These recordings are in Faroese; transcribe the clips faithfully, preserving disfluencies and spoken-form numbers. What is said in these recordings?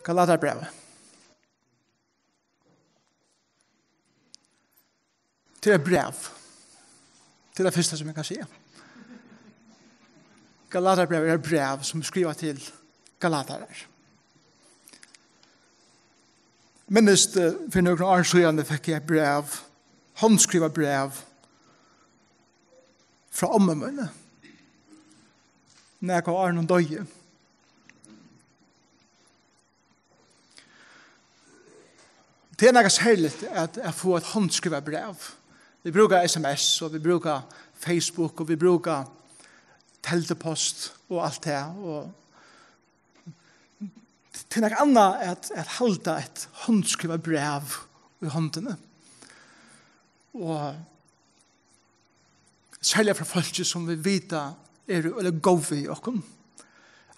Galatiabrævið. Tað er eitt bræv. Tað er tað fyrsta, sum eg kann siga. Galatiabrævið er eitt bræv, sum er skrivað til galatarar. Minnist, eh, fyri nøkrum árum síðan fekk eg eitt bræv, handskrivað bræv frá ommu míni. Nakað áðrenn hon doyði. Tað er nakað serligt at, at fáa eitt handskrivað bræv. Vit brúka S M S, og vit brúka Facebook, og vit brúka teldupost og alt tað. Og tað er nakað annað at, at halda eitt handskrivað bræv í hondini. Og serliga frá fólki, sum vit vita eru øgiliga góð við okkum.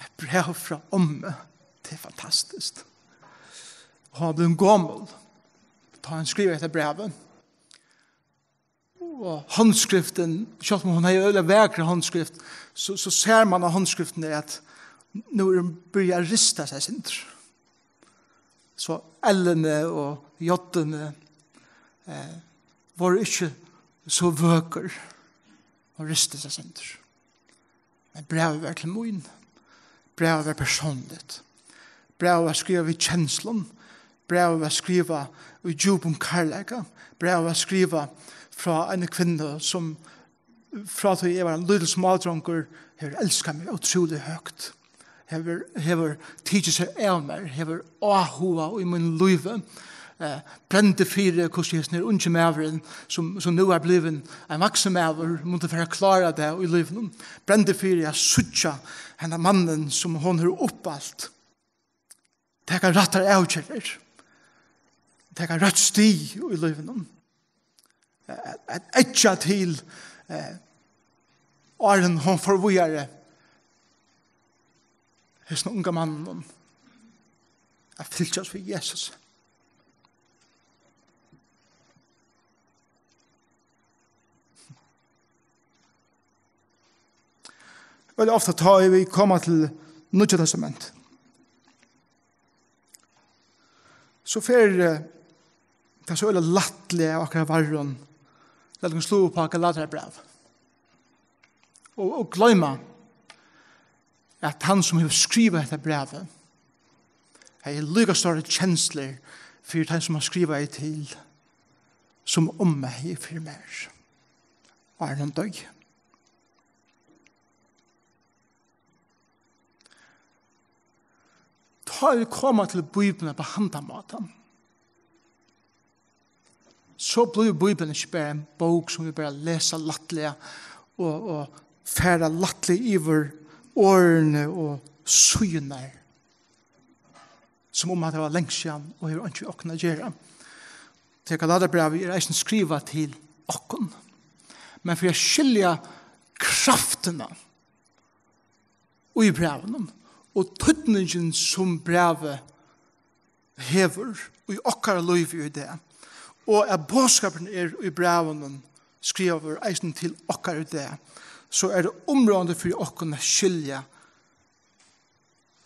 Eitt bræv frá ommu, tað er fantastiskt. Hon var blivin gomul, tá hon skrivaði hetta brævið. Og handskriftin, sjálvt um hon hevði øgiliga vakra handskrift, so, so sær mann á handskriftini, at nú er hon byrjað at rista seg eitt sindur. So L-ini og J-ini, eh, vóru ikki so vøkur og ristu seg eitt sindur. Men brævið var til mín. Brævið var persónligt. Brævið var skrivað við kenslum. Brævið var skrivað í djúpum kærleika. Brævið var skrivað frá eini kvinnu, sum frá tí eg var ein lítil smádrongur, hevur elskað meg ótrúliga høgt. Hevur, hevur tikið seg av mær, hevur áhuga í mínum lívi. Eh, brendi fyri, hvussu hesin her ungi maðurin, sum, sum nú er blivin ein vaksin maður, mundi fara at klára tað í lívinum. Brendi fyri at síggja henda mannin, sum hon hevur uppalt, taka rættar avgerðir, taka røtt stig í lívinum, at, at eggja til, eh, áðrenn hon fór víðari, hesin unga manninum, at fylgjast við Jesus. Veldig ofta, tá vit koma til Nýggja Testament, so fer, eh, tað so øgiliga lættliga av okkara varrum, lat okkum sláa upp á Galatiabræv. Og, og gloyma, at hann, sum hevur skrivað hetta brævið, hevði líka stórar kenslur fyri teimum, sum hann skrivaði til, sum omma hevði fyri mær, áðrenn hon doyði. Tá vit koma til Bíbliuna á handan mátan, so blívur Bíblian ikki bara ein bók, sum vit bara lesa lættliga og, og fara lættliga yvir orðini og síðurnar, sum um at tað var langt síðan og hevur einki við okkum at gera. Tí Galatiabrævið er eisini skrivað til okkum. Men fyri at skilja kraftina í brævinum og týdningin, sum brævið hevur í okkara lívi í dag, og at boðskapurin er í brævinum skrivaður eisini til okkara í dag, so er tað umráðandi fyri okkum at skilja,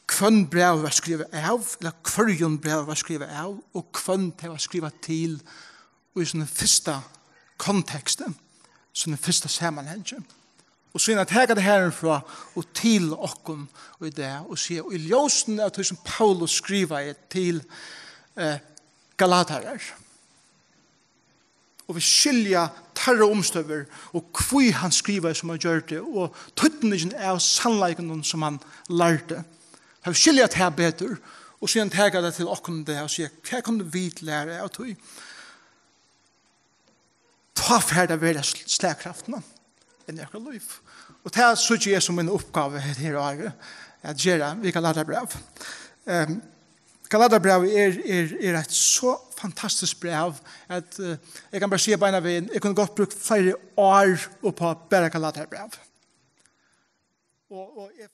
hvønn brævið var skrivað av, ella hvørjum brævið var skrivað av, og hvønn tað var skrivað til í sínum fyrsta konteksti, sínum fyrsta samanhangi. Og síðan at taka tað herfrá og til okkum í dag og siga, í ljósinum av tí sum Paulus skrivaði til, eh, Galatarar, og vit skilja teirra umstøður og hví hann skrivaði sum hann gjørdi og týdningin av sannleikunum sum hann lærdi. Tá vit skilja tað betur og síðan taka tað til okkum í dag og siga, hvat kunnu vit læra av tí? Tá fer tað at vera sl-, slagkraftina inn í okkara lív. Og tað síggi eg sum mína uppgávu her, her árið, at gera við Galatiabræv. Ehm, Galatiabræv er, er, er eitt so fantastiskt bræv, at, eh, eg kann bara siga beinanvegin, eg kundi gott brúkt fleiri ár upp á bara Galatiabræv. Og, og eg